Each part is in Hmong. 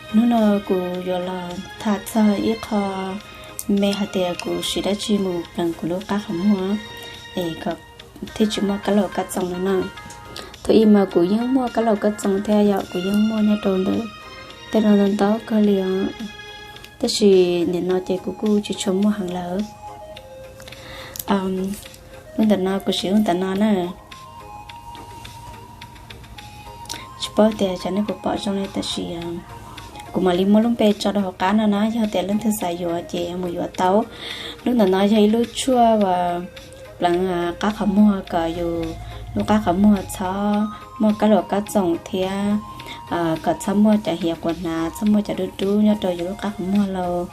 Hnub no kuv yuav los tham txog ib qho me hais tias kuv siv dab tsi mus pleev kuv lub qab qhov muag es kom thiaj tsis muaj kab laum kab txoos no na. Thaum ub mas kuv yeej muaj kab laum kab txoos thiab yom, kuv yeej muaj nyob rau ntawm tej no ntau kawg li os. Tab sis nim no ces kuv kuj tsis tshua muaj heev lawm. Lub ntawm no, kuv siv lub ntawm no na. Tsis paub tias nej puas pom zoo li, tab sis kuv mam li muab lub npe tso rau hauv qab no na, yog tias leej twg xav yuav ces mus yuav tau. Lub ntawm no yog ib lub tshuaj uas pleev qab qhov muag kom yus lub qab qhov muag txhob muaj kab laum kab txoos thiab kom txhob muaj cov hiav quas hnav, txhob muaj cov dub dub nyob rau yus lub qab qhov muag lauj,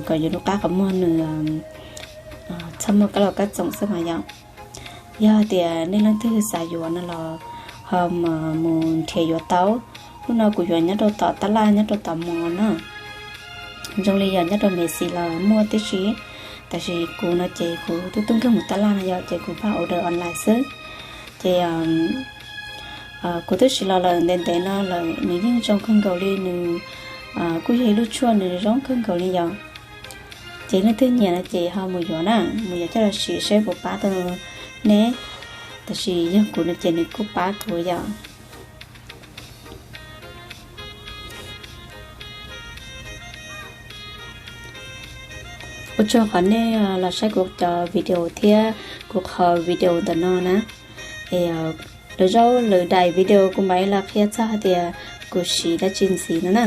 kom yus lub qab qhov muag nws txhob muaj kab laum kab txoos xwb mas yom. Yog tias nej leej twg xav yuav no los ho mus nrhiav yuav tau. Lub no kuv yuav nyob rau tom tab laj, nyob rau tom mall na. Zoo li yog nyob rau Macy's los muaj tib si, tab sis kuv no ces kuv twb tuaj nkeeg mus tab laj no yom, ces kuv pab order online xwb. Ces kuv twb siv los lawm ntev ntev no lawm, nws yeej zoo kawg nkaus li, nws kuj yog ib lub tshuaj nws zoo kawg nkaus li yom. Ces leej twg nyiam no ces ho mus yuav na, mus yuav coj los siv seb puas pab tau neb. Tab sis yog kuv no ces nws kuj pab kuv yom. Ua tsaug qhov nej los saib kuv cov video thiab kuv qhov video ntawm no na. Es lwm zaus lwm daim video kuv mam li los qhia txog hais tias kuv siv dab tsi ntxiv no na.